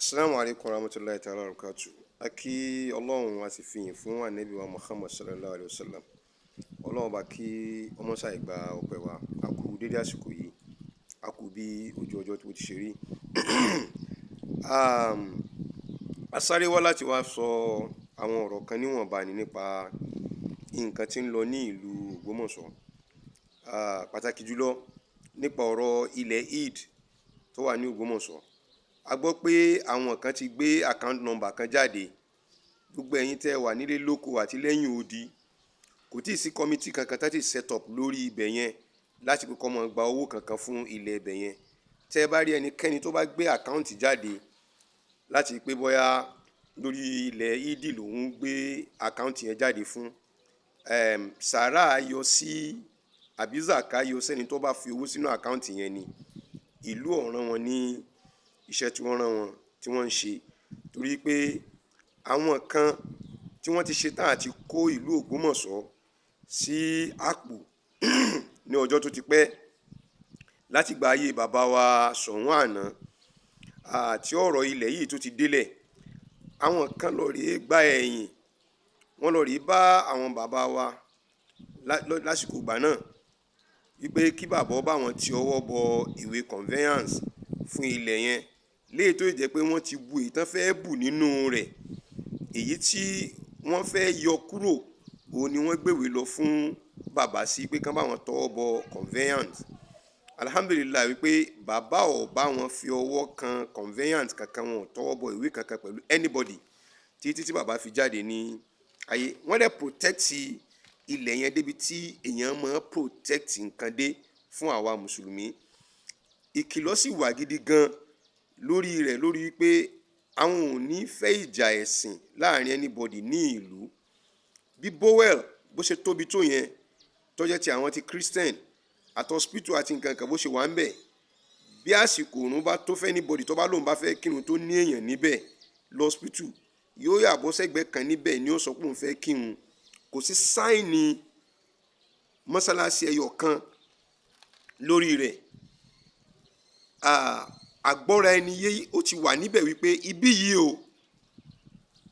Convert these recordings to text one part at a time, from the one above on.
Asalaamu alaykum warahmatulahi ta'ala wabarakatuh. A kí Ọlọ́run, a sì fi ìyìn fún Ànábì wa Muhammad sallallahu alayhi wa sallam. Ọlọ́run bá kí ọmọ sáà gba ọpẹ́ wa. A kú dédé àsìkò yìí, a kú bí ojú ọjọ́ tó ti ṣe rí. A sáré wá láti wá sọ àwọn ọ̀rọ̀ kan níwọ̀nba ní nípa nǹkan tí ń lọ ní ìlú Ògbómọ̀ṣọ́, pàtàkì jùlọ nípa ọ̀rọ̀ ilẹ̀ Eid tó wà ní Ògbómọ̀ṣọ́. A gbọ́ pé àwọn kan ti gbé account number kan jáde. Gbogbo ẹ̀yin tẹ́ wà nílé lóko àti lẹ́yìn odi, kò tí ì sí committee kankan tá ti set up lórí ibẹ̀ yẹn láti pé kó máa gba owó kankan fún ilẹ̀ ibẹ̀ yẹn. Tẹ́ bá rí ẹnikẹ́ni tó bá gbé account jáde láti pé bóyá lórí ilẹ̀ Eid lòún gbé account yẹn jáde fún, sàrà yọ sí àbí zaka yọ sẹ́ni tó bá fi owó sínú account yẹn ni. Ìlú ọ̀ràn wọn ní iṣẹ́ tí wọ́n rán wọn tí wọ́n ń ṣe, torí pé àwọn kan tí wọ́n ti ṣe tán àti kó ìlú Ògbómọ̀ṣọ́ sí àpò ní ọjọ́ tó ti pẹ́ láti gba ayé bàbá wa Ṣọ̀ún àná àti ọ̀rọ̀ ilẹ̀ yìí tó ti délẹ̀. Àwọn kan lọ rèé gba ẹ̀yìn, wọ́n lọ rèé bá àwọn bàbá wa lásìkò ìgbà náà wípé kí bàbá ó bá wọn ti ọwọ́ bọ ìwé conveyance fún ilẹ̀ yẹn, léyìí tó jẹ́ pé wọ́n ti bu èyí tán fẹ́ bù nínú rẹ̀. Èyí tí wọ́n fẹ́ yọ kúrò, òun ni wọ́n gbéwèé lọ fún bàbá sí pé kán bá wọn tọwọ́ bọ conveyance. Alhamdulillahi wípé bàbá ò bá wọn fi ọwọ́ kan conveyance kankan, wọn ò tọwọ́ bọ ìwé kankan pẹ̀lú anybody títí tí bàbá fi jáde ní ayé. Wọ́n dẹ̀ protect ilẹ̀ yẹn débi tí èèyàn máa protect nǹkan dé fún àwa mùsùlùmí. Ìkìlọ̀ sì wà gidi gan lórí rẹ̀, lórí wípé àwọn ò ní fẹ́ ìjà ẹ̀sìn láàrin anybody ní ìlú. Bí Bowel bó ṣe tóbi tó yẹn, tó jẹ́ ti àwọn ti Christian àti hospital àti nǹkan kan bó ṣe wà ń bẹ̀, bí àsìkò òrùn bá tó fẹ́ anybody tó bá lóun bá fẹ́ kírun tó ní èèyàn níbẹ̀ lọ hospital, yóò yà bọ́ sẹ́gbẹ̀ẹ́ kan níbẹ̀ ni ó sọ pé òun fẹ́ kírun. Kò sí sign mọ́sálásí ẹyọ kan lórí rẹ̀. Àgbọ́ra ẹni yé ó ti wà níbẹ̀ wípé ibí yìí o,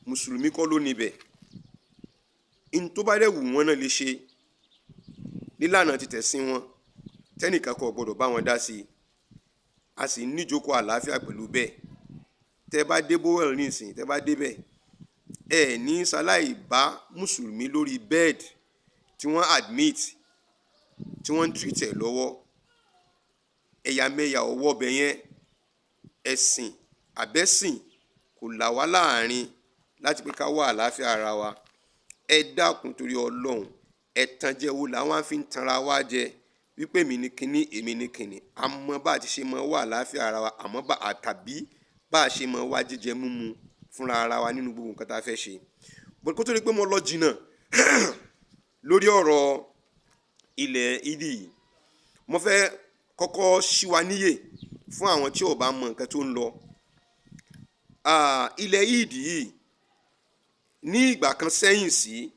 mùsùlùmí kọ́ ló níbẹ̀. In tó bá dẹ̀ wù wọ́n náà lè ṣe nílànà títẹ̀sìn wọn, tẹ́nìkan kò gbọ́dọ̀ bá wọn dá sí i. A sì níjókòó àlàáfíà pẹ̀lú bẹ́ẹ̀. Tẹ́ bá dé Bowel nísìnyí, tẹ́ bá débẹ̀, ẹ ní sáláì bá mùsùlùmí lórí bed tí wọ́n admit, tí wọ́n ń treat ẹ̀ lọ́wọ́. Ẹ̀yàmẹ̀yà ọwọ́ bẹ̀ yẹn, ẹ̀sìn àbẹ́sìn kò là wá láàrin láti pé ká wá àlàáfíà ara wa. Ẹ dákun, torí Ọlọ́run, ẹ̀tànjẹ wo làwọn fi ń tanra wa jẹ wípé èmi ní kinní, èmi ní kinní? Àmọ́ bá a ti ṣe mọ́ wá àlàáfíà ara wa, àmọ́ bá tàbí bá a ṣe mọ́ wá jíjẹ múmu fúnra ara wa nínú gbogbo nǹkan tá a fẹ́ ṣe. Bọ́n kó tó di pé mo lọ jìnnà lórí ọ̀rọ̀ ilẹ̀ ìdí yìí, mo fẹ́ kọ́kọ́ ṣí wa níyè fún àwọn tí ò bá mọ nǹkan tó ń lọ. Ilẹ̀ ìdí yìí, ní ìgbà kan sẹ́yìn sí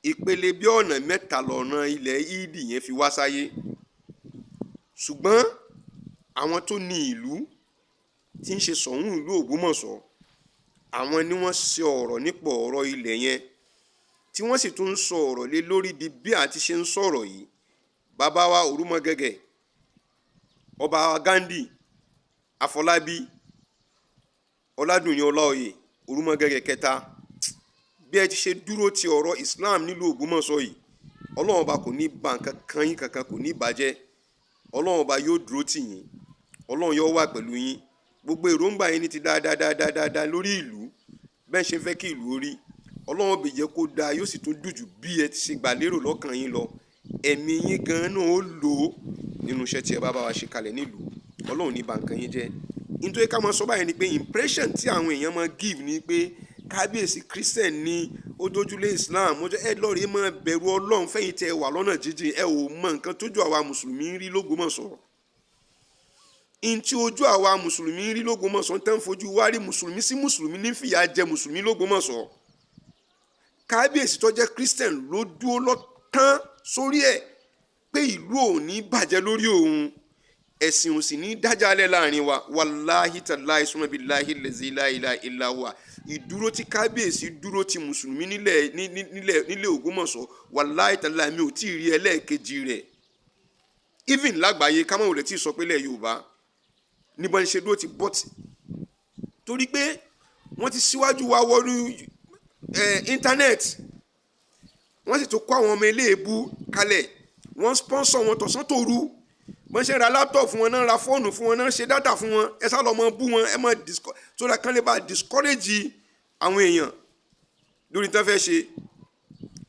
ìpele bí ọ̀nà mẹ́ta lọ́nà ilẹ̀ ìdí yẹn fi wá sáyé, ṣùgbọ́n àwọn tó ní ìlú tí ń ṣe Ṣọ̀ún ìlú Ògbómọ̀ṣọ́, àwọn ni wọ́n ṣe ọ̀rọ̀ nípa ọ̀rọ̀ ilẹ̀ yẹn, tí wọ́n sì tún ń sọ ọ̀rọ̀ lé lórí di bí a ti ṣe ń sọ̀rọ̀ yìí. Bàbá wa Òrùmọgẹ̀gẹ̀, Ọba Ghandi Afọlábí Ọládùnní Ọláoyè Òrùmọgẹ̀gẹ̀ kẹta, bí ẹ ti ṣe dúró ti ọ̀rọ̀ Islam nílùú Ògbómọ̀ṣọ́ yìí, Ọlọ́run Ọba kò ní ba nǹkan kan yín kankan, kò ní bàjẹ́. Ọlọ́run Ọba yóò dúró tì yín, Ọlọ́run yóò wà pẹ̀lú yín. Gbogbo èròǹgbà yín ní ti dáadáa dáadáa dáadáa lórí ìlú, bẹ́ẹ̀ ṣe fẹ́ kí ìlú orí, Ọlọ́run bè jẹ́ kó dáa, yóò sì tún dùn jù bí ẹ ti ṣe gbà lérò lọ́kàn yín lọ. Ẹ̀mí yín gan náà ó lò ó nínú iṣẹ́ tí ẹ bá bá wa ṣe kalẹ̀ nílùú. Ọlọ́run ní ba nǹkan yín jẹ́. Nítorí ká máa sọ báyìí ni pé impression tí àwọn èèyàn máa give ni pé kábíyèsí Christian ni ó dójúlé Islam. Ó jẹ́ ẹ lọ́ọ̀rẹ́ máa bẹ̀rù Ọlọ́run. Fẹ́yìn tẹ́ wà lọ́nà jíjìn, ẹ ò mọ nǹkan tójú àwa mùsùlùmí ń rí l'Ógbómọ̀ṣọ́. In tí ojú àwa mùsùlùmí ń rí l'Ógbómọ̀ṣọ́ ń tán fojú wá rí, mùsùlùmí sí mùsùlùmí ní fìyà jẹ mùsùlùmí l'Ógbómọ̀ṣọ́. Kábíyèsí tó jẹ́ Christian ló dúró lọ́tán sórí ẹ̀ pé ìlú ò ní bàjẹ́ lórí òun. Ẹ̀sìn ò sì ní dájálẹ̀ láàrin wa. Wàláhì tàláhì summa billahi lazi la ilaha illa huwa, ìdúró tí kábíyèsí dúró ti mùsùlùmí nílẹ̀ Ògbómọ̀ṣọ́, wàláhì tàláhì, mi ò tí ì rí ẹlẹ́ẹ̀kejì rẹ̀ even lágbàáyé. Ká má wulẹ̀ tí ì sọ pé lẹ̀ Yorùbá níbọn ṣe dúró ti bọ́tì, torí pé wọ́n ti síwájú wa wọnú internet. Wọ́n sì tún kó àwọn ọmọ eléèbú kalẹ̀, wọ́n sponsor wọn tọ̀sán tòru. Bọ́n ṣe ra laptop fún wọn náà, ra fóònù fún wọn náà, ṣe data fún wọn. Ẹ sá lọ mọ bú wọn, ẹ mọ so that kán lè bá discourage àwọn èèyàn lórí tán fẹ́ ṣe.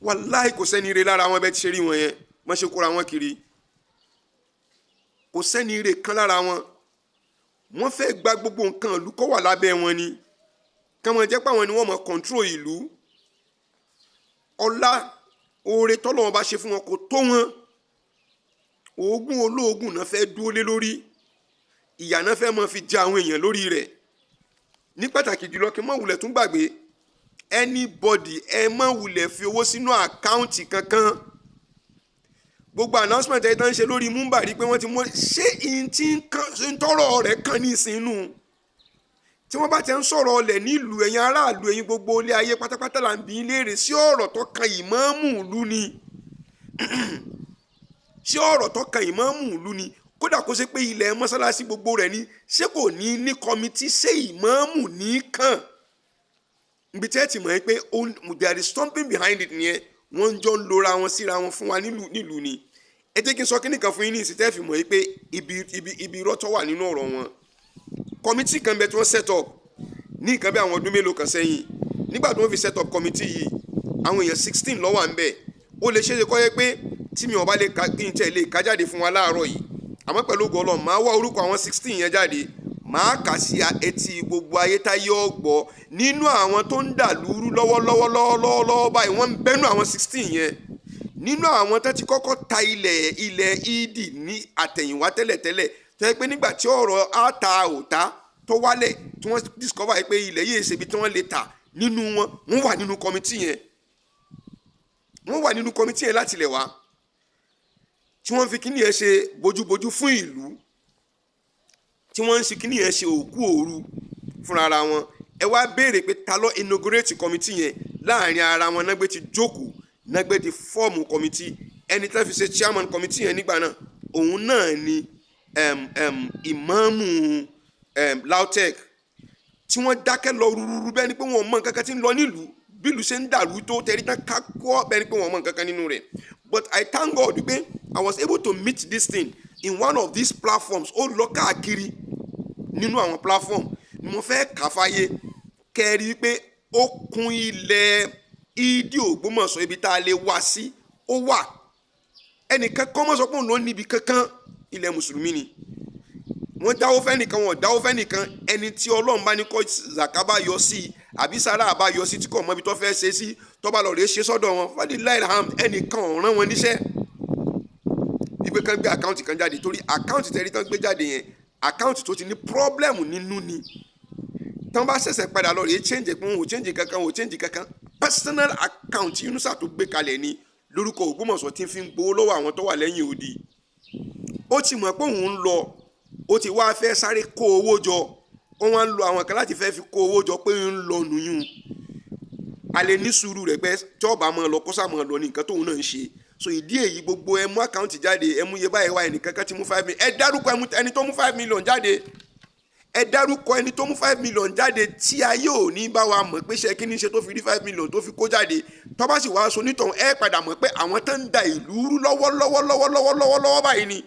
Wàláhì, kò sẹ́ni ire lára wọn. Bẹ́ẹ̀ ti ṣe rí wọn yẹn, bọ́n ṣe kóra wọn kiri, kò sẹ́ni ire kan lára wọn. Wọ́n fẹ́ gba gbogbo nǹkan ìlú kó wà lábẹ́ wọn ni, kí wọ́n jẹ́ pé àwọn ni wọ́n mọ̀ control ìlú. Ọlá oore tọ́lọ́wọ́n bá ṣe fún wọn kò tó wọn. Oògùn olóògùn náà fẹ́ dúró lé lórí, ìyà náà fẹ́ máa fi jẹ àwọn èèyàn lórí rẹ̀. Ní pàtàkì jùlọ, kí n má wulẹ̀ tún gbàgbé anybody, ẹ má wulẹ̀ fi owó sínú account kankan. Gbogbo announcement ẹ̀ tán ń ṣe lórí múmbàrí pé wọ́n ti mú ṣé ń tọrọ rẹ̀ kàn ní ìsinú tí wọ́n bá ti ń sọ̀rọ̀ ọlẹ̀ nílùú. Ẹ̀yin aráàlú, ẹ̀yin gbogbo ilé ayé pátápátá là ń bi í léèrè sí ọ̀rọ̀ tó kan ìmáàmù ìlú ni. Ṣé ọ̀rọ̀ tó kan ìmáàmù ìlú ni? Kódà kó ṣe pé ilẹ̀ mọ́sálásí gbogbo rẹ̀ ni, ṣé kò ní ní committee? Ṣé ìmáàmù ní kàn? Ibi tí ẹ ti mọ̀ ẹ́ pé there is something behind it nìyẹn. Wọ́n ń jọ ń lora wọn síra wọn fún wa nílùú ni. Ẹ jẹ́ kí n sọ kíní kan fún yín ní ìsìn tẹ́ fi mọ̀ ẹ́ pé ibi irọ́ tó wà nínú ọ̀rọ̀ wọn. Committee kan bẹ tí wọ́n set up ní nǹkan bí àwọn ọdún mélòó kan sẹ́yìn. Nígbà tí wọ́n fi set up committee yìí, àwọn èèyàn 16 ló wà ń bẹ̀. Ó lè ṣeéṣe kó yẹ pé tí mi ò bá lè ka kí n tẹ̀ lè ká jáde fún wa láàárọ̀ yìí, àmọ́ pẹ̀lú ògo Ọlọ́run, máa wá orúkọ àwọn 16 yẹn jáde, máa kà sí etí gbogbo ayé táyé ọgbọ́. Nínú àwọn tó ń dà lúrú lọ́wọ́lọ́wọ́ lọ́wọ́lọ́wọ́ báyìí, wọ́n ń bẹ́nu àwọn 16 yẹn. Nínú àwọn tó ti kọ́kọ́ ta ilẹ̀ ìdì ní àtẹ̀yìnwá tẹ́lẹ̀tẹ́lẹ̀, tó yẹ pé nígbà tí ọ̀rọ̀ àta òta tó wálẹ̀, tí wọ́n discover pé ilẹ̀ yìí ṣe ibi tí wọ́n lè tà, nínú wọn, wọ́n wà nínú committee yẹn. Wọ́n wà nínú committee yẹn láti ilẹ̀ wá, tí wọ́n fi kíní yẹn ṣe bójúbójú fún ìlú, tí wọ́n ń ṣe kíní yẹn ṣe òkú òru fúnra ara wọn. Ẹ wá béèrè pé ta ló inaugurate committee yẹn? Láàrin ara wọn náà gbé ti jókòó, náà gbé ti form committee. Ẹni tí wọ́n fi ṣe chairman committee yẹn nígbà náà, òun náà ni ìmáàmù LAUTECH, tí wọ́n dákẹ́ lọ rúrúrú bẹ́ẹ̀ ni pé wọ́n mọ nǹkan kan tí ń lọ nílùú. Bílùú ṣe ń dàrú tó tẹ̀rí tán ká kọ́ bẹ́ẹ̀ ni pé wọ́n mọ nǹkan kan nínú rẹ̀. But I thank God pé I was able to meet this thing in one of these platforms. Ó lọ káàkiri nínú àwọn platform ni mo fẹ́ kà fáyé kẹ́rí pé ó kún ilẹ̀ ìdí Ògbómọ̀ṣọ́, ibi tá a lè wá sí ó wà. Ẹnìkan kọ́ mọ́ sọ pé òun ló níbi kankan. Ilẹ̀ mùsùlùmí ni. Wọ́n dáwó fẹ́nìkan, wọ́n dáwó fẹ́nìkan. Ẹni tí Ọlọ́run bá ní kọ́ zaka bá yọ sí i àbí sàrà bá yọ sí, tí kò mọ ibi tó fẹ́ ṣe sí, tó bá lọ rèé ṣe sọ́dọ̀ wọn, falillahil hamd. Ẹnìkan ò rán wọn níṣẹ́ wípé kán gbé account kan jáde, torí account tẹ̀rí tán gbé jáde yẹn, account tó ti ní problem nínú ni. Tán bá ṣẹ̀ṣẹ̀ padà lọ rèé change pé wọn ò change kankan, wọn ò change kankan. Personal account Yunusa tó gbé kalẹ̀ ni lórúkọ Ògbómọ̀ṣọ́, tí ń fi ń gbowó lọ́wọ́ àwọn tó wà lẹ́yìn odi. Ó ti mọ̀ pé òun ń lọ, ó ti wá fẹ́ sáré kó owó jọ. Wọ́n wá ń lo àwọn kan láti fẹ́ fi kó owó jọ pé ń lọ nùyún. A lè ní sùúrù rẹ̀ pé tí ọba máa lọ, kó sá máa lọ ní nǹkan tóun náà ń ṣe. So ìdí èyí, gbogbo ẹ mú account jáde, ẹ mú iye báyìí wá. Ẹnìkan kan ti mú 5 million. Ẹ dárúkọ ẹni tó mú 5 million jáde. Ẹ dárúkọ ẹni tó mú 5 million jáde, tí ayé ò ní bá wa mọ̀ pé ṣe kí ni ṣe tó fi rí 5 million tó fi kó jáde. Tó bá sì wá aṣọ onítọ̀hún, ẹ padà mọ̀ pé àwọn tó ń da ìlú rú lọ́wọ́lọ́wọ́ lọ́wọ́lọ́wọ́ lọ́wọ́lọ́wọ́ báyìí ni.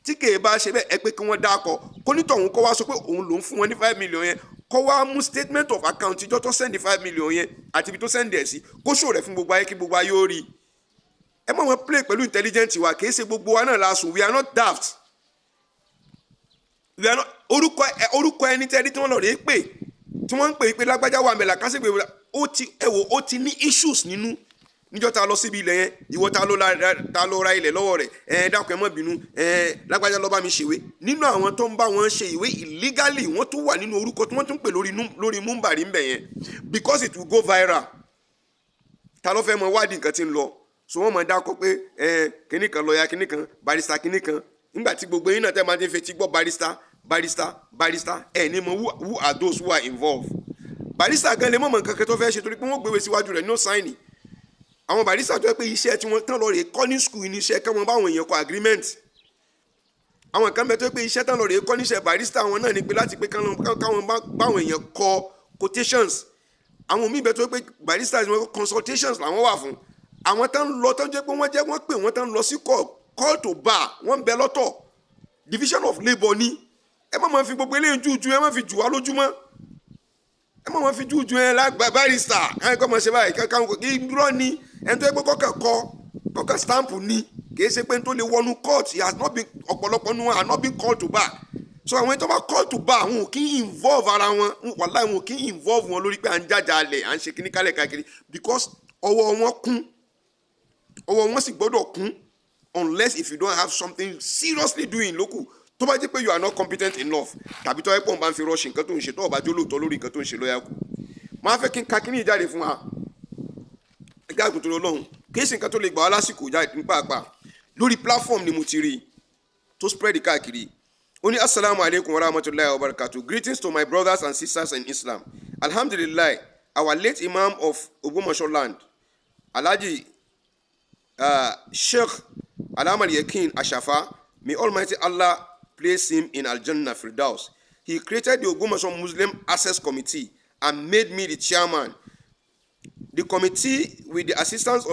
Tí kèé bá ṣe bẹ́ẹ̀, ẹ pé kí wọ́n dákọ̀ kónítọ̀hún kó wá sọ pé òun lòún fún wọn ní 5 million yẹn, kó wá mú statement of account ìjọ tó send 5 million yẹn àti ibi tó send ẹ̀ sí, kó ṣò rẹ̀ fún gbogbo ayé, kí gbogbo ayé ó rí i. Ẹ má wọn play pẹ̀lú intelligent wa. Kì í ṣe gbogbo wa náà la sùn. We are not daft, we are not. Orúkọ ẹni tẹ́rí tí wọ́n lọ rèé pè, tí wọ́n ń pè é pé lágbájá wà mẹ́la kásìgbè, ó ti ẹ wò, ó ti ní issues nínú. Níjọ́ ta lọ síbi ilẹ̀ yẹn, ìwọ ta ló ra ilẹ̀ lọ́wọ́ rẹ̀? Ẹ dákun, ẹ má bínú, ẹ lágbájá ló bá mi ṣèwé. Nínú àwọn tó ń bá wọn ṣe ìwé illegally, wọ́n tún wà nínú orúkọ tí wọ́n tún pè lórí múmbàrí ńbẹ̀ yẹn, because it will go viral. Ta ló fẹ́ mọ wádìí nǹkan tí ń lọ? So wọ́n mọ̀ dákọ̀ pé ẹ kíní kan, lọ́ọ̀yà kíní kan, barrister kíní kan. Nígbà tí gbogbo yín náà tẹ́ máa ti fetí gbọ́ barrister, barrister, barrister, ẹ̀ ní mọ̀ who are those who are involved. Barrister gan lè mọ̀ nǹkan kan tó fẹ́ ṣe torí pé wọ́n gbéwèé síwájú rẹ̀, no sign. Àwọn barrister tó yẹ pé iṣẹ́ tí wọ́n tán lọ rè kọ́ ní school ní iṣẹ́ káwọn báwọn èèyàn kọ agreement. Àwọn kan bẹ tó yẹ pé iṣẹ́ tán lọ rè kọ́ níṣẹ́ barrister wọn náà ni pé láti pé káwọn báwọn èèyàn kọ quotations. Àwọn míì bẹ tó yẹ pé barrister wọn, consultations làwọn wà fún. Àwọn tán lọ tán jẹ́ pé wọ́n jẹ́ wọ́n pè wọ́n tán lọ sí court, call to bar, wọ́n ń bẹ lọ́tọ̀. Division of labour ni. Ẹ má máa fi gbogbo eléyìí jújú, ẹ má fi jù wá lójúmọ́, ẹ má máa fi jújú ẹ lágbà barrister ẹ kọ́ máa ṣe báyìí káwọn irọ́ ni. Ẹni tó yẹ pé kọ́kàn kọ, kọ́kàn stamp ni, kì í ṣe pé n tó lè wọnú court. He has not been, ọ̀pọ̀lọpọ̀ nu wọn are not been called to bar. So àwọn tó bá call to bar, àwọn ò kí ń involve ara wọn. Wàláì, wọn ò kí ń involve wọn lórí pé à ń jàjà alẹ̀, à ń ṣe kíní kálẹ̀ káàkiri, because ọwọ́ wọn kún, ọwọ́ wọn sì gbọ́dọ̀ kún, unless if you don't have something seriously doing lókù, tó bá jẹ́ pé you are not competent enough, tàbí tó yẹ pé òun bá ń fi rush nǹkan tó ń ṣe, tó bá jó lóòótọ́ lórí nǹkan tó ń ṣe lọ́yà kù. Máa fẹ́ kí n ka kíní ìjáde fún wa. Ẹgbẹ́ àgùntàn Ọlọ́run, kì í ṣe nǹkan tó lè gbà wá lásìkò jáde ní pàápàá. Lórí platform ni mo ti rí tó spread káàkiri. Ó ní, "Asalaamu alaykum wa rahmatulahi wa barakatuh. Greetings to my brothers and sisters in Islam. Alhamdulillah, our late Imam of Ogbomoso land, Alhaji Sheikh Alamal Yekin Ashafa, may Almighty Allah place him in Al-Jannah Firdaus. He created the Ogbomoso Muslim Access Committee and made me the chairman. The committee, with the assistance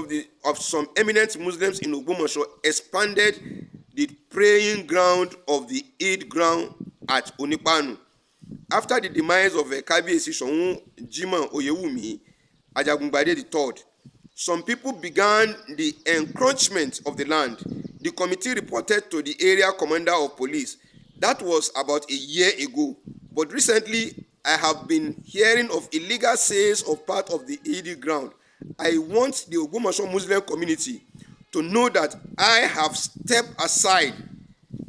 of some eminent Muslims in Ogbomoso, expanded the praying ground of the Eid ground at Onipanu. After the demise of Kabiyesi Soun Jimoh Oyewumi Ajagungbade III, some people began the encroachment of the land. The committee reported to the area commander of police. That was about a year ago. But recently, I have been hearing of illegal sales of part of the Eid ground. I want the Ogbomoso Muslim community to know that I have stepped aside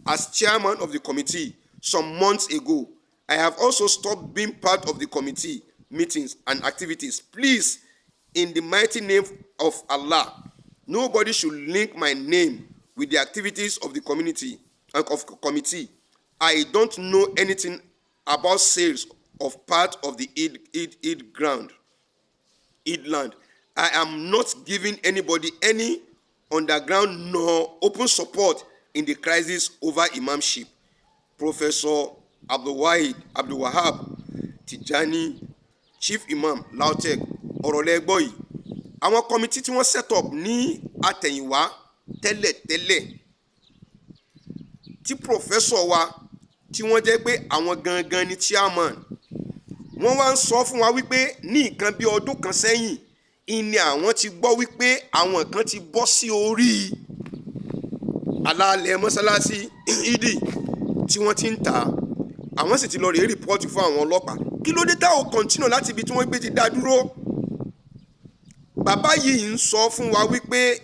as chairman of the committee some months ago. I have also stopped being part of the committee meetings and activities. Please, in the mighty name of Allah, nobody should link my name with the activities of the community of committee. I don't know anything about sales of part of the Eid ground, Eid land. I am not giving anybody any underground nor open support in the crisis over imamship. Professor Abdulwahid Abdulwahab Tijani, Chief Imam, LAUTECH." Ọ̀rọ̀ lẹ gbọ́ yìí. Àwọn committee tí wọ́n set up ní àtẹ̀yìnwá tẹ́lẹ̀tẹ́lẹ̀, tí professor wa tí wọ́n jẹ́ pé àwọn gangan ni chairman, wọ́n wá ń sọ fún wa wípé ní nǹkan bí ọdún kan sẹ́yìn ìní àwọn ti gbọ́ wípé àwọn kan ti bọ́ sí orí alálẹ̀ mọ́sálásí ìdí tí wọ́n ti ń tà á. Àwọn sì ti lọ rèé report fún àwọn ọlọ́pàá. Kí ló dé táwọn continue láti ibi tí wọ́n gbé ti dá dúró? Bàbá yìí ń sọ fún wa wípé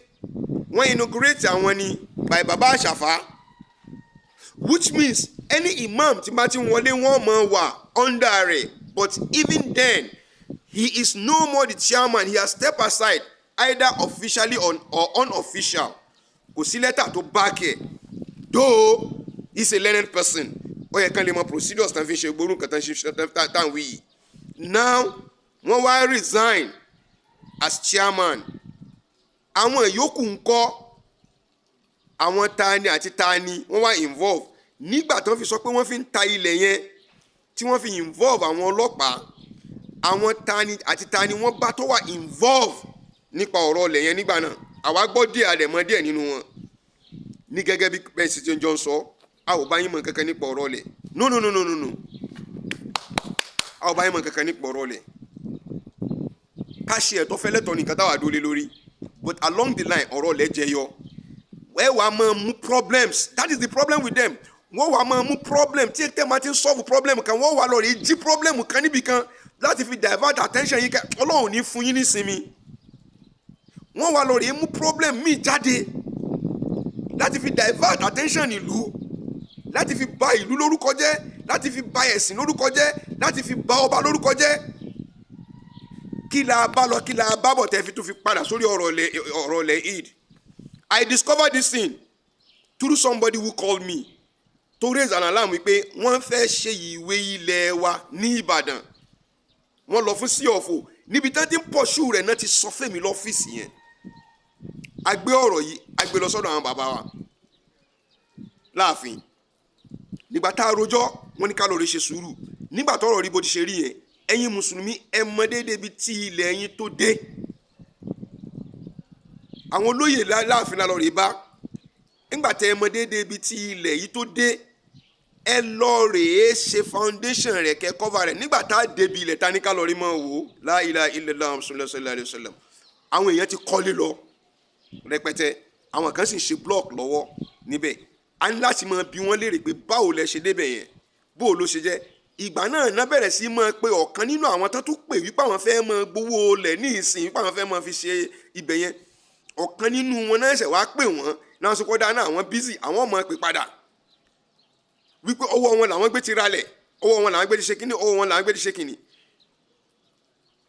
wọ́n inaugurate àwọn ni by Bàbá Àṣàfà, which means any imam tí bá ti wọlé, wọ́n mọ̀ wà under rẹ̀. But even then, he is no more the chairman. He has stepped aside, either officially or unofficial. Kò sí lẹ́tà tó back ẹ̀, though he is a learned person. Ó yẹ kán lè mọ procedures tán fi ṣe gbórùn kan tán ṣe tán wí yìí. Now, wọ́n wá resign as chairman. Àwọn yòókù ń kọ́? Àwọn tani àti tani wọ́n wá involve nígbà tí wọ́n fi sọ pé wọ́n fi ń ta ilẹ̀ yẹn, tí wọ́n fi involve àwọn ọlọ́pàá? Àwọn tani àti tani wọ́n bá tó wà involve nípa ọ̀rọ̀ ilẹ̀ yẹn nígbà náà? Àwa gbọ́ díẹ̀, àdẹ̀mọ́ díẹ̀ nínú wọn ní gẹ́gẹ́ bí bẹ́ẹ̀ sì ti jọ ń sọ. A ò bá yín mọ̀ kankan nípa ọ̀rọ̀ ilẹ̀. No, no, no, no, no, no, a ò bá yín mọ̀ kankan nípa ọ̀rọ̀ ilẹ̀. Ká ṣe ẹ̀tọ́ fẹ́lẹ́tọ̀ nìkan táwa dúró lé lórí. But along the line, ọ̀rọ̀ ilẹ̀ jẹyọ. Ẹ wàá máa mú problems. That is the problem with them. Wọ́n wàá máa mú problem tí tẹ́ máa ti ń solve problem kan, wọ́n wàá lọ rí jí problem kan níbi kan láti fi divert attention yín. Kẹ́ Ọlọ́run ní fún yín nísinmi. Wọ́n wàá lọ rí mú problem míì jáde láti fi divert attention ìlú, láti fi bà ìlú lórúkọ jẹ́, láti fi bà ẹ̀sìn lórúkọ jẹ́, láti fi bà ọba lórúkọ jẹ́. Kí la bá lọ, kí la bá bọ̀, tẹ́ fi tún fi padà sórí ọ̀rọ̀ ilẹ̀ Eid? I discovered this thing 2 weeks ago. Through somebody who called me to raise an alarm wípé wọ́n fẹ́ ṣe ìwé ilẹ̀ wa ní Ìbàdàn. Wọ́n lọ fún sí ọ̀fọ̀ níbi tí wọ́n ti ń pọ̀ṣù rẹ̀ náà ti sọ fẹ́mi lọ́fíìsì yẹn. A gbé ọ̀rọ̀ yìí, a gbé lọ sọ́dọ̀ àwọn bàbá wa láàfin. Nígbà tá a rojọ́, wọ́n ní ká lọ rí ṣe sùúrù. Nígbà tọ́rọ̀ rí bó ti ṣe rí yẹn, ẹ̀yin mùsùlùmí, ẹ mọ déédéé ibi tí ilẹ̀ yín tó dé. Àwọn olóyè láàfin la lọ rí bá. Nígbà tẹ ẹ mọ déédéé ibi tí ilẹ̀ yìí tó dé, ẹ lọ rèé ṣe foundation rẹ̀, kẹ́ cover rẹ̀. Nígbà tá a débi ilẹ̀ ta ní ká lọ rí mọ́ wò, la ilaha illallah sallallahu alaihi wasallam, àwọn èèyàn ti kọ́lé lọ rẹpẹtẹ, àwọn kan sì ń ṣe block lọ́wọ́ níbẹ̀. A ní láti máa bi wọ́n léèrè pé báwo lẹ ṣe débẹ̀ yẹn, bó ló ṣe jẹ́. Ìgbà náà ná bẹ̀rẹ̀ sí máa pe ọ̀kan nínú àwọn tó tún pè wípé àwọn fẹ́ máa gbowó lẹ̀ ní ìsìn, wípé àwọn fẹ́ máa fi ṣe ibẹ̀ yẹn. Ọ̀kan nínú wọn náà ṣẹ̀ wá pè wọ́n náà, sọ kọ́dá náà àwọn busy, àwọn máa pè padà wípé ọwọ́ wọn làwọn gbé ti ralẹ̀, ọwọ́ wọn làwọn gbé ti ṣe kínní, ọwọ́ wọn làwọn gbé ti ṣe kínní.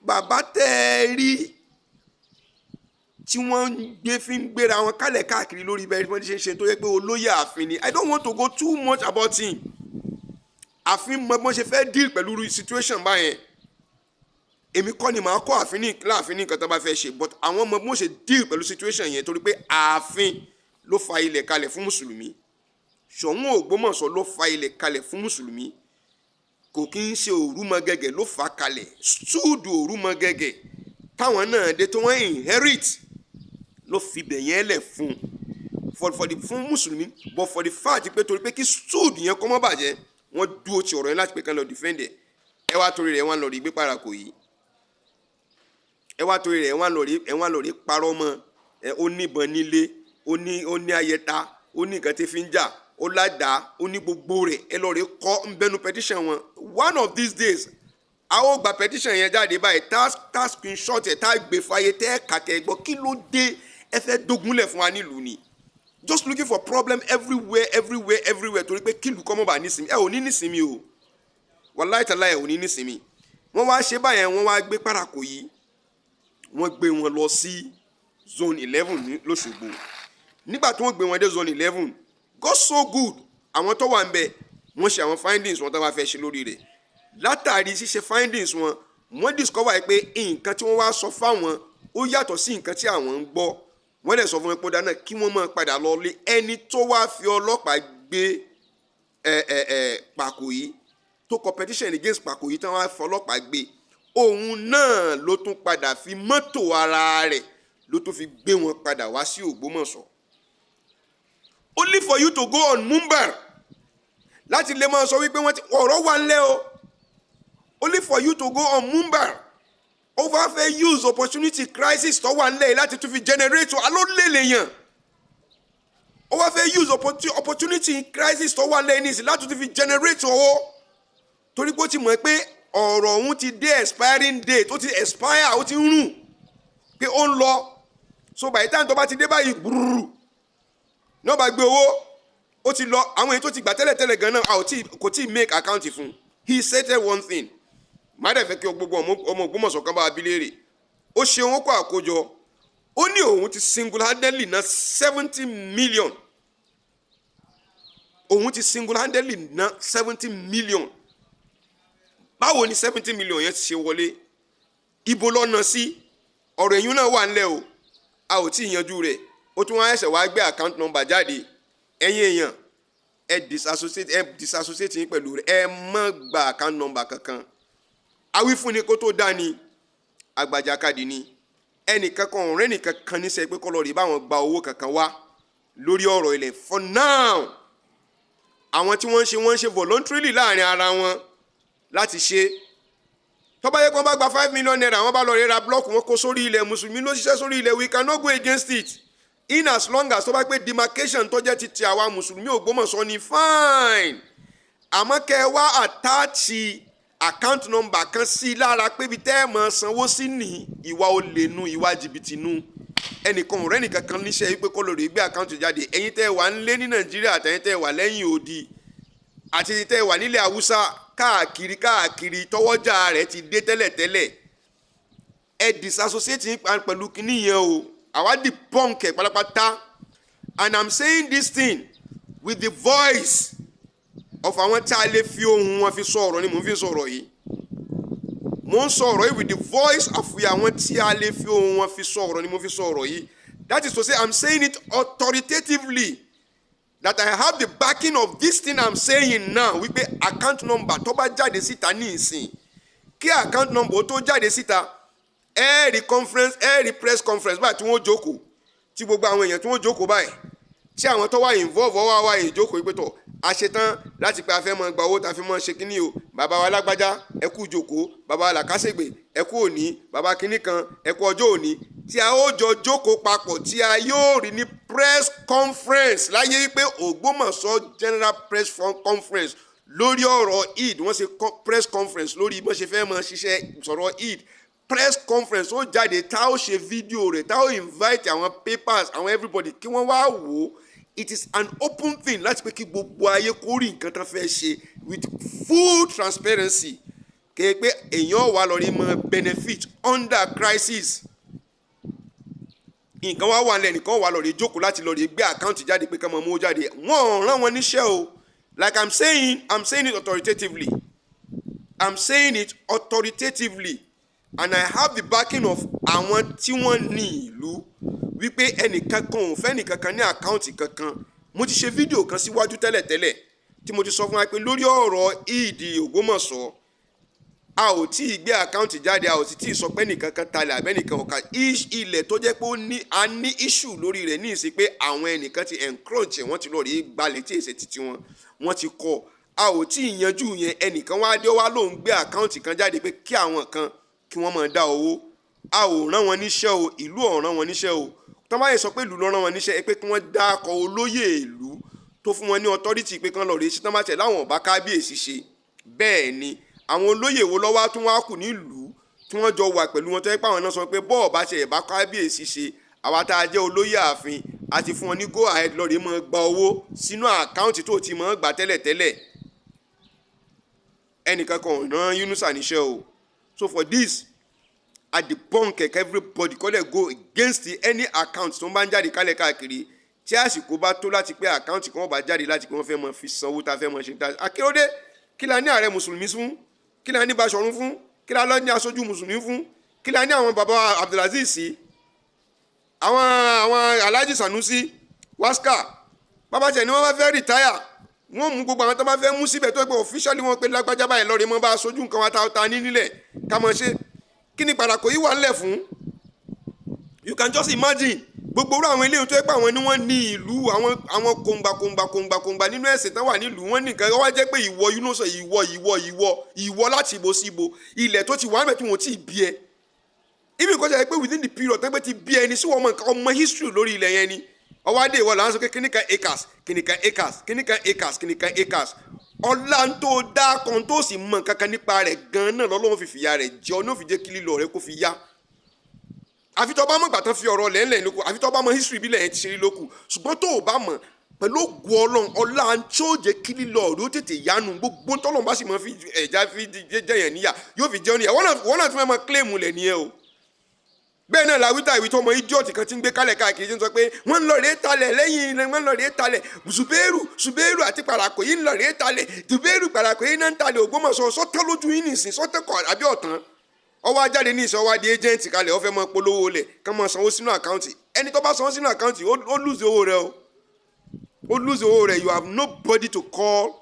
Bàbá tẹ́ ẹ rí tí wọ́n ń gbé fi ń gbéra wọn kálẹ̀ káàkiri lórí bẹ́ẹ̀ wọ́n ti ṣe ń ṣe, tó yẹ pé olóyè ààfin ni, I don't want to go too much about him. Ààfin mọ bí wọ́n ṣe fẹ́ deal pẹ̀lú situation báyẹn. Èmi kọ́ ni màá kọ́ ààfin ní láàfin ní nǹkan tó bá fẹ́ ṣe, but àwọn mọ bí wọ́n ṣe deal pẹ̀lú situation yẹn, torí pé ààfin ló fa ilẹ̀ kalẹ̀ fún mùsùlùmí. Ṣọ̀ún Ògbómọ̀ṣọ́ ló fa ilẹ̀ kalẹ̀ fún mùsùlùmí. Kò kí ń ṣe Òrùmọgẹ̀gẹ̀ ló fà kalẹ̀. Stúdù Òrùmọgẹ̀gẹ̀ táwọn náà dé tí wọ́n inherit ló fi bẹ̀ yẹn lẹ̀ fún for the fún mùsùlùmí, but for the fact pé torí pé kí stood yẹn kó má bàjẹ́, wọ́n dúró ti ọ̀rọ̀ yẹn láti pé kán lọ defend ẹ̀. Ẹ wá torí rẹ̀ wọ́n lọ rí gbé parako yìí. Ẹ wá torí rẹ̀ wọ́n lọ rí parọ́ mọ́ ẹ. Ó níbọn nílé, ó ní ayẹta, ó ní nǹkan tí fi ń jà, ó ládàá, ó ní gbogbo rẹ̀. Ẹ lọ rí kọ́ ń bẹnu petition wọn. One of these days, a ó gba petition yẹn jáde báyìí, tá screenshot ẹ̀, tá gbé fàyè tẹ́ kàkẹ́ gbọ́. Kí ló dé? Ẹ fẹ́ dógunlẹ̀ fún wa nílùú ni. Just looking for problem everywhere, everywhere, everywhere, torí pé kílùú kọ́ mọ́ bá nísìmí. Ẹ ò ní nísìmí o, wàláì tàlá, ẹ ò ní nísìmí. Wọ́n wá ṣe báyẹn, wọ́n wá gbé parako yìí, wọ́n gbé wọn lọ sí Zone 11 ní lọ́ṣogbo. Nígbà tí wọ́n gbé wọn dé Zone 11, God so good, àwọn tó wà ń bẹ̀, wọ́n ṣe àwọn findings wọn tó bá fẹ́ ṣe lórí rẹ̀. Látàrí ṣíṣe findings wọn, wọ́n discover pé nǹkan tí wọ́n wá sọ fáwọn, ó yàtọ̀ sí nǹkan tí àwọn ń gbọ́. Wọ́n dẹ̀ sọ fún wọn pé dáná kí wọ́n máa padà lọ lé. Ẹni tó wá fi ọlọ́pàá gbé ẹ ẹ ẹ pàkó yìí, tó kọ petition against pàkó yìí tí wọ́n á fi ọlọ́pàá gbé, òun náà ló tún padà fi mọ́tò ara rẹ̀ ló tún fi gbé wọn padà wá sí Ògbómọ̀ṣọ́, only for you to go on mumbar láti lè máa sọ wípé wọ́n ti ọ̀rọ̀ wà ńlẹ̀ o. Only for you to go on mumbar, ó bá fẹ́ use opportunity crisis tó wà ńlẹ̀ yìí láti tún fi generate aló lè yàn. Ó wá fẹ́ use opportunity crisis tó wà ńlẹ̀ yìí nísìnyí láti tún fi generate owó, torí pé ó ti mọ̀ pé ọ̀rọ̀ òun ti dé expiring date, ó ti expire, ó ti ń rùn pé ó ń lọ. So by the time tó bá ti dé báyìí, gbúrúrú ní ó bá gbé owó, ó ti lọ. Àwọn èyí tó ti gbà tẹ́lẹ̀tẹ́lẹ̀ gan náà, a ò tí kò tí ì make account fún. He said one thing, má dẹ̀ fẹ́ kí gbogbo ọmọ Ògbómọ̀ṣọ́ kan bá a bí léèrè. Ó ṣe owó kó àkójọ, ó ní òun ti single handedly ná 70 million. Òun ti single handedly ná 70 million. Báwo ni 70 million yẹn ti ṣe wọlé? Ibo lọ́nà sí? Ọ̀rọ̀ ẹ̀yún náà wà ńlẹ̀ o, a ò tí ì yanjú rẹ̀. Ó tún wá ẹsẹ̀ wá gbé account number jáde. Ẹ̀yin èèyàn, ẹ disassociate yín pẹ̀lú rẹ̀. Ẹ má gba account number kankan. Awífúnni kó tó dání, àgbàjàkadì ni. Ẹnìkan kan ọ̀rẹ́ nìkan kan níṣẹ́ pé kọ́ lọ́ọ́ rí báwọn gba owó kankan wá lórí ọ̀rọ̀ ilẹ̀. For now, àwọn tí wọ́n ń ṣe, wọ́n ń ṣe voluntarily láàrin ara wọn láti ṣe. Tó bá yẹ kí wọ́n bá gba ₦5 million, wọ́n bá lọ rí ra block, wọn kó sórí ilẹ̀ mùsùlùmí ló ṣiṣẹ́ sórí ilẹ̀, we cannot go against it, in as long as tó bá pé demarcation tó jẹ́ ti ti àwa mùsùlùmí Ògbómọ̀ṣọ́ ni, fine. Àmọ́ kẹ́ ẹ wá attach account number kan sí lára pé ibi tẹ́ ẹ mọ̀ sanwó sí ní, ìwà olè nu, ìwà jìbìtì nu. Ẹnìkan ọ̀rẹ́ nìkan kan níṣẹ́ wípé kó lè rí gbé account jáde. Ẹ̀yin tẹ́ ẹ wà ń lé ní Nàìjíríà, àtẹ̀yin tẹ́ ẹ wà lẹ́yìn odi, àti tẹ́ ẹ wà nílẹ̀ Haúsá, káàkiri káàkiri, tọwọ́jà rẹ̀ ti dé tẹ́lẹ̀tẹ́lẹ̀, ẹ disassociate yín pẹ̀lú kinní yẹn o. Àwa debunk ẹ̀ pátápátá, and I'm saying this thing. With the voice of àwọn tí a lè fi ohùn wọn fi sọ̀rọ̀ ni mò ń fi sọ̀rọ̀ yìí. Mo ń sọ̀rọ̀ yìí with the voice of àwọn tí a lè fi ohùn wọn fi sọ̀rọ̀ ni mo fi sọ̀rọ̀ yìí. That is to say, I'm saying it authoritatively, that I have the backing of this thing I'm saying now, wípé account number tó bá jáde síta ní ìsìn, kí account number tó jáde síta, ẹ rí conference, ẹ rí press conference báyìí tí wọ́n jókòó, tí gbogbo àwọn èèyàn tí wọ́n jókòó báyìí, tí àwọn tó wà involve wá wá ìjókòó pé tọ̀, a ṣetán láti pé a fẹ́ mọ gba owó tá a fi mọ ṣe kínní o. Bàbá wa lágbájá, ẹ kú jókòó. Bàbá wa làkàṣègbè, ẹ kú òní. Bàbá kínní kan, ẹ kú ọjọ́ òní, tí a ó jọ jókòó papọ̀, tí a yóò rí ní press conference láyé wípé Ògbómọ̀ṣọ́ general press conference lórí ọ̀rọ̀ Eid. Wọ́n ṣe press conference lórí bọ́n ṣe fẹ́ mọ ṣiṣẹ́ sọ̀rọ̀ Eid. Press conference ó jáde, tá ó ṣe fídíò rẹ̀, tá ó invite àwọn papers, àwọn everybody, kí wọ́n wá wò ó. It is an open thing láti pé kí gbogbo ayé kó rí nǹkan tán fẹ́ ṣe with full transparency, kéé pé èèyàn wà lọ rí mọ benefit under crisis. Nǹkan wá wà nílẹ̀, nìkan wà lọ rí jókòó láti lọ rí gbé account jáde pé ká máa mú jáde. Wọ́n rán wọn níṣẹ́ o. Like I'm saying, I'm saying it authoritatively, I'm saying it authoritatively, and I have the backing of àwọn tí wọ́n ní ìlú, wípé ẹnìkan kan ò fẹ́ nìkankan ní account kankan. Mo ti ṣe fídíò kan síwájú tẹ́lẹ̀tẹ́lẹ̀ tí mo ti sọ fún wa pé lórí ọ̀rọ̀ ìdí Ògbómọ̀ṣọ́, a ò tí ì gbé account jáde, a ò sì tí ì sọ pé nìkan kan talẹ̀ àbẹ́nìkan ọ̀ka ilẹ̀ tó jẹ́ pé ó ní a ní issue lórí rẹ̀ ní ìsìn, pé àwọn ẹnìkan ti encroach, wọ́n ti lọ rí gbalẹ̀ tí èsè títí wọn, wọ́n ti kọ́. A ò tí ì yanjú yẹn. Ẹnìkan wá dé, wá lóun gbé account kan jáde pé kí àwọn kan kí wọ́n máa dá owó. A ò rán wọn níṣẹ́ o, ìlú ò rán wọn níṣẹ́ o. Tọ́ bá yẹ sọ pé ìlú ló rán wọn níṣẹ́, pé kí wọ́n dákọ̀ olóyè ìlú tó fún wọn ní authority pé kán lọ rèé ṣe tán, bá tẹ̀ láwọn ọba kábíyèsí ṣe bẹ́ẹ̀ ni. Àwọn olóyè wo lọ́wọ́ tún wá kù nílùú tí wọ́n jọ wà pẹ̀lú wọn, tó yẹ pé àwọn náà sọ pé bọ́ọ̀ bá ṣe ẹ̀bá kábíyèsí ṣe, àwa tá a jẹ́ olóyè ààfin àti fún wọn ní go ahead lọ́ọ̀rẹ́ mọ́ gba owó sínú account tó ti mọ́ gbà tẹ́lẹ̀tẹ́lẹ̀? Ẹnìkan kan ò rán Yunusa níṣẹ́ o. So for this, I debunk everybody kọ́lẹ̀ go against any account tó ń bá ń jáde kálẹ̀ káàkiri. Tí àsìkò bá tó láti pé account kan wọ́n bá jáde láti pé wọ́n fẹ́ mọ fi sanwó tá a fẹ́ mọ ṣe tá akéròdé, kí la ní ààrẹ mùsùlùmí fún? Kí la ní Baṣọ̀run fún? Kí la lọ ní aṣojú mùsùlùmí fún? Kí la ní àwọn baba Abdulaziz sí, àwọn Alhaji Sanusi Waska bàbá tẹ̀ ni wọ́n bá fẹ́ retire, wọ́n mú gbogbo àwọn tó bá fẹ́ mú síbẹ̀, tó pé officially wọ́n pé lágbájá báyìí lọ́ọ̀rẹ́ mọ́ bá aṣojú nǹkan wa ta ní nílẹ̀ ká mọ̀ ṣe. Kí ni pàràkò yìí wà ńlẹ̀ fún? You can just imagine gbogbo orú àwọn eléyìí tó yẹ pé àwọn ni wọ́n ní ìlú, àwọn kòǹgbà kòǹgbà kòǹgbà kòǹgbà nínú ẹ̀sìn tán wà nílùú wọn nìkan wá jẹ́ pé ìwọ Yunusa, ìwọ ìwọ ìwọ ìwọ, láti ibo sí ibo, ilẹ̀ tó ti wà ń bẹ̀ tí wọ́n ti bí ẹ, ibi nǹkan jẹ́ pé within the period tẹ́gbẹ́ ti bí ẹni sí wọ́n mọ nǹkan ọmọ history lórí ilẹ̀ yẹn ni. Ọwọ́ adé ìwọ là ń sọ pé kíníkan acres, kíníkan acres, kíníkan acres, kíníkan acres. Ọlá tó dá kan tó sì mọ nǹkan kan nípa rẹ̀ gan-an náà lọ́lọ́run fi fìyà rẹ̀ jẹ ọ ní òfin jẹ́ kí lílọ rẹ̀ kó fi yá, àfi tó bá mọ̀ gbà tán fi ọ̀rọ̀ lẹ́ńlẹ̀ lóko, àfi tó bá mọ̀ history bí lẹ́yìn ti ṣe rí lóko. Ṣùgbọ́n tó o bá mọ̀, pẹ̀lú ògùn Ọlọ́run, ọlá tí ó jẹ́ kí lílọ rẹ̀ ó tètè yánu, gbogbo tọ́lọ́run bá sì mọ̀ fi ẹ̀já fi jẹ́yàn níyà, yóò fi jẹun níyà. Wọ́n náà tún fẹ́ máa claim lẹ̀ nìyẹn o. Bẹ́ẹ̀ náà làwítà ìwí tó ọmọ idiot kan ti ń gbé kálẹ̀ káàkiri, tí ń sọ pé wọ́n ń lọ rèé talẹ̀ lẹ́yìn, wọ́n ń lọ rèé talẹ̀. Zubairu, Zubairu àti Parako yìí ń lọ rèé talẹ̀. Zubairu, Parako yìí náà ń talẹ̀ Ògbómọ̀ṣọ́. Sọ́tẹ́ lójú yín nìsín, sọ́tẹ́ kọ̀ àbí ọ̀tán? Ọwọ́ ajáde ní ìsọ̀ wá di agent kalẹ̀, ó fẹ́ mọ polówó lẹ̀ kán mọ sanwó sínú account. Ẹni tó bá sanwó sínú account, ó lose owó rẹ o, ó lose owó rẹ. You have nobody to call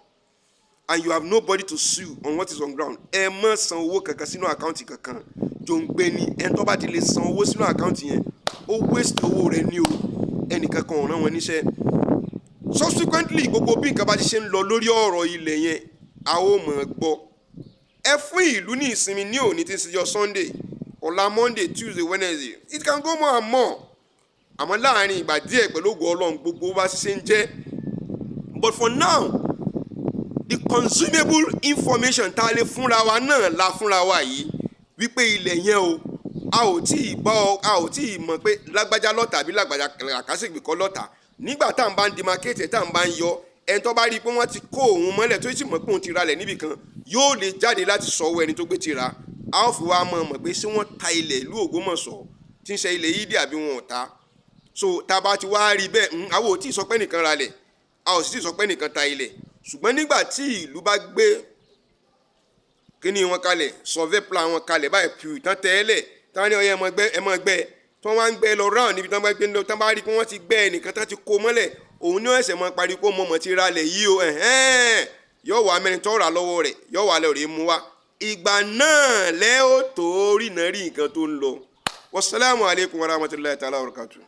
and you have nobody to sue on what is on ground. Ẹ má san owó kankan sínú account kankan. Jòǹgbé ni ẹni tó bá ti lè san owó sínú account yẹn, ó waste owó rẹ ní o. Ẹnìkan kan ò rán wọn níṣẹ́. Subsequently, gbogbo bí nǹkan bá ti ṣe ń lọ lórí ọ̀rọ̀ ilẹ̀ yẹn, a ó mọ̀ gbọ́. Ẹ fún ìlú ní ìsinmi ní òní tí ń ṣe Sunday, ọ̀la Monday, Tuesday, Wednesday, it can go more and more. Àmọ́ láàrin ìgbà díẹ̀, pẹ̀lú ògo Ọlọ́run, gbogbo bá ṣe ń jẹ́. But for now, the consumable information tá a lè fúnra wa náà la fúnra wa yìí, wípé ilẹ̀ yẹn o, a ò tí ì bá ọ, a ò tí ì mọ̀ pé lágbájá lọ́tà àbí lágbájá làkàṣègbè kọ́ lọ́tà. Nígbà tá à ń bá ń demarcate, tá à ń bá ń yọ, ẹni tó bá rí i pé wọ́n ti kó òun mọ́lẹ̀, tó sì mọ̀ pé òun ti ralẹ̀ níbì kan, yóò lè jáde láti sọ owó ẹni tó gbé ti ra. A ó fi wá mọ̀ pé ṣé wọ́n ta ilẹ̀ ìlú Ògbómọ̀ṣọ́ tí ń ṣe ilẹ̀ yídì àbí wọn ò ta. So tá a bá ti wá rí bẹ́ẹ̀, àwọn ò tí ì sọ pé nìkan ralẹ̀. A ò sì ti sọ pé nìkan ta ilẹ̀. Ṣùgbọ́n nígbà tí ìlú bá gbé kíní wọn kalẹ̀, survey plan wọn kalẹ̀ báyìí, pù tán tẹ́lẹ̀ tán ní ọyẹ, ẹ máa gbẹ́, ẹ máa gbẹ́, tí wọ́n wá ń gbẹ́ lọ round níbi tí wọ́n bá gbé lọ, tí wọ́n bá rí pé wọ́n ti gbẹ́ ẹnìkan tán ti kó mọ́lẹ̀, òun ní ẹsẹ̀ máa parí pé mọ̀mọ́ ti ra lẹ̀ yìí o. Ẹ̀hẹ́n, yóò wá mẹ́rin tó rà lọ́wọ́ rẹ̀, yóò wá lọ rèé mú wá. Ìgbà náà lẹ́ ó tó rí náà rí nǹkan tó ń lọ. Wasalaamu alaykum wa rahmatulahi ta'ala wa barakatuh.